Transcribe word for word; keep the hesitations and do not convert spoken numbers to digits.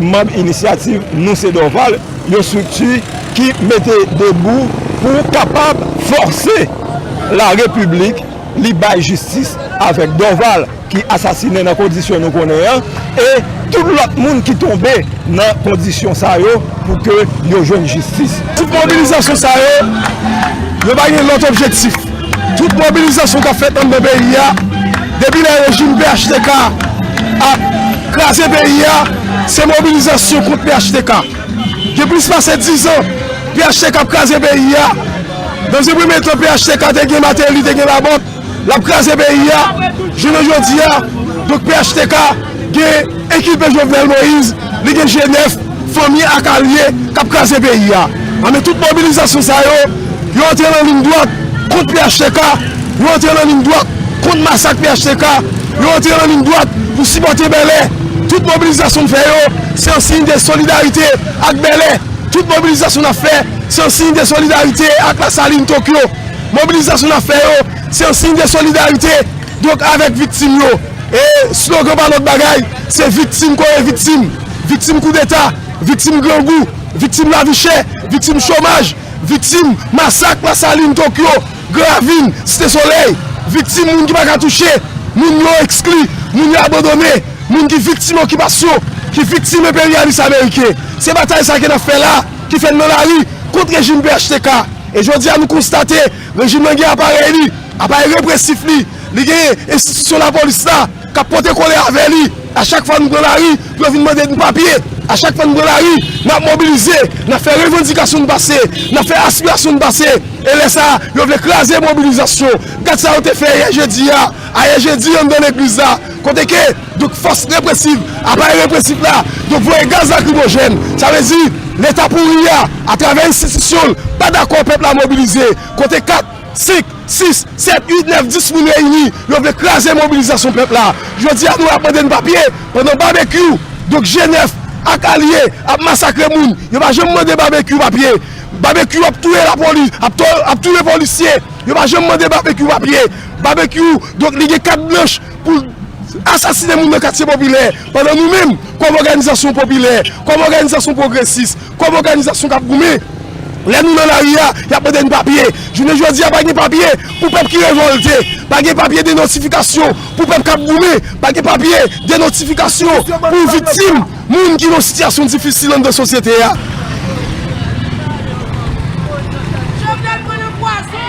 Manm Inisyativ Nou Se Dorval, yon estrikti ki mete debou pou kapab fòse larepiblik li bay jistis avèk Dorval ki asasinen nan kondisyon nou konnen an, e tout lòt moun ki tonbe nan kondisyon sa yo pou ke yo jwenn jistis. Tout mobilizasyon sa yo, yo pa gen lòt objektif. Tout mobilizasyon k ap fèt anndan peyi a, depi lè rejim P H T K ap kraze peyi a, se mobilizasyon kont P H T K. Gen plis pase diz an, P H T K ap kraze peyi a. Nan yon premye tan, P H T K te gen Martelly, te gen Lamothe, l ap kraze peyi a. Jounen jodi a, donk P H T K gen ekipe Jovenel Moïse, li gen G nèf, fanmi ak alye k ap kraze peyi a. Anben, tout mobilizasyon sa yo, yo antre nan liy dwat kont P H T K, yo antre nan liy dwat kont masak P H T K, yo antre nan liy dwat pou sipòte Bèlè. Tout mobilizasyon n fè yo, se yon siy de solidarite ak Bèlè. Tout mobilizasyon n ap fè, se yon siy de solidarite ak Lasalin, Tokyo. Mobilizasyon n ap fè yo, se yon siy de solidarite, donk, avèk viktim yo. E slogan pa lòt bagay, se viktim kore viktim. Viktim koudeta, viktim grangou, viktim lavi chè, viktim chomaj, viktim masak Lasalin, Tokyo, Gran Ravin, Site Solèy, viktim moun ki pa ka touche, moun yo ekskli, moun yo abandone, moun ki viktim okipasyon, ki viktim enperyalis ameriken. Se batay sa ke n ap fè la, ki fè n nan lari kont rejim P H T K. E jodi a, nou konstate, rejim nan gen aparèy li, aparèy represif li, li gen enstitisyon lapolis la k ap pote kole avè li. A chak fwa nou pran lari, pou yo vin mande n papye. A chak fwa nou pran lari, n ap mobilize, n ap fè revandikasyon n pase, n ap fè aspirasyon n pase. E lè sa a, yo vle kraze mobilizasyon. Gad sa yo te fè yè jedi a, ayè jedi anndan legliz la, kote ke, donk, fòs represiv, aparèy represif la, donk, voye gaz lakrimojèn. Sa vle di, Leta pouri a, atravè enstitisyon l, pa dakò pèp la mobilize. Kote kat, senk, sis, sèt, uit, nèf, dis moun reyini, yo vle kraze mobilizasyon pèp la. Jodi a, nou ap mande n papye, pandan Babekyou, donk G nèf ak alye ap masakre moun, yo pa janm mande Babekyou papye. Babekyou ap touye lapolis, ap to-, ap touye polisye, yo pa janm mande Babekyou papye. Babekyou, donk, li gen kat blanch pou l asasinen moun nan katye popilè, pandan nou menm, kòm òganizasyon popilè, kòm òganizasyon pwogresis, kòm òganizasyon k ap goumen, lè nou nan lari a, y ap mande n papye. Jounen jodi a, pa gen papye pou pèp ki revòlte, pa gen papye de notifikasyon pou pèp k ap goumen, pa gen papye de notifikasyon pou viktim, moun ki nan sitiyasyon difisil anndan sosyete a. Jovenel pran nan pwazon.